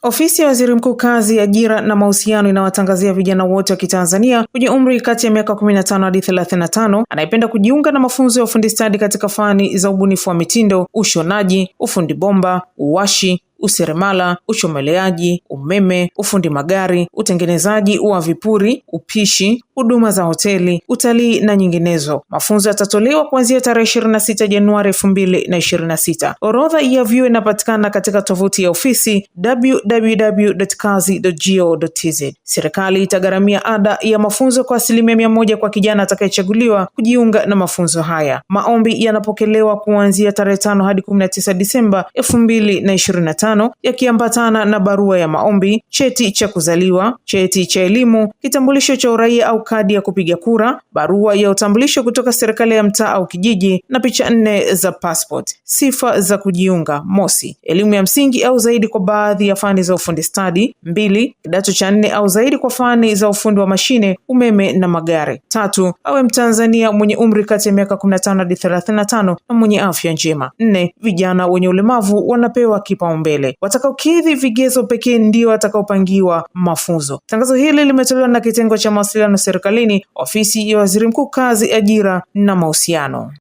Ofisi ya Waziri Mkuu, Kazi, Ajira na Mahusiano inawatangazia vijana wote wa Kitanzania wenye umri kati ya miaka 15 hadi 35 anayependa kujiunga na mafunzo ya ufundi stadi katika fani za ubunifu wa mitindo, ushonaji, ufundi bomba, uwashi, useremala, uchomeleaji, umeme, ufundi magari, utengenezaji wa vipuri, upishi, huduma za hoteli, utalii na nyinginezo. Mafunzo yatatolewa kuanzia tarehe 26 Januari 2026. Orodha ya vyuo inapatikana katika tovuti ya ofisi www.kazi.go.tz. Serikali itagharamia ada ya mafunzo kwa 100% kwa kijana atakayechaguliwa kujiunga na mafunzo haya. Maombi yanapokelewa kuanzia tarehe 5 hadi 19 Disemba 2025 yakiambatana na barua ya maombi, cheti cha kuzaliwa, cheti cha elimu, kitambulisho cha uraia au kadi ya kupiga kura, barua ya utambulisho kutoka serikali ya mtaa au kijiji na picha 4 za passport. Sifa za kujiunga: mosi, elimu ya msingi au zaidi kwa baadhi ya fani za ufundi stadi; 2, kidato cha 4 au zaidi kwa fani za ufundi wa mashine, umeme na magari; 3, awe Mtanzania mwenye umri kati ya miaka 15 hadi 35 na mwenye afya njema; 4, vijana wenye ulemavu wanapewa kipaumbele. Watakaokidhi vigezo pekee ndio watakaopangiwa mafunzo. Tangazo hili limetolewa na kitengo cha mawasiliano serikalini, ofisi ya Waziri Mkuu, Kazi, Ajira na Mahusiano.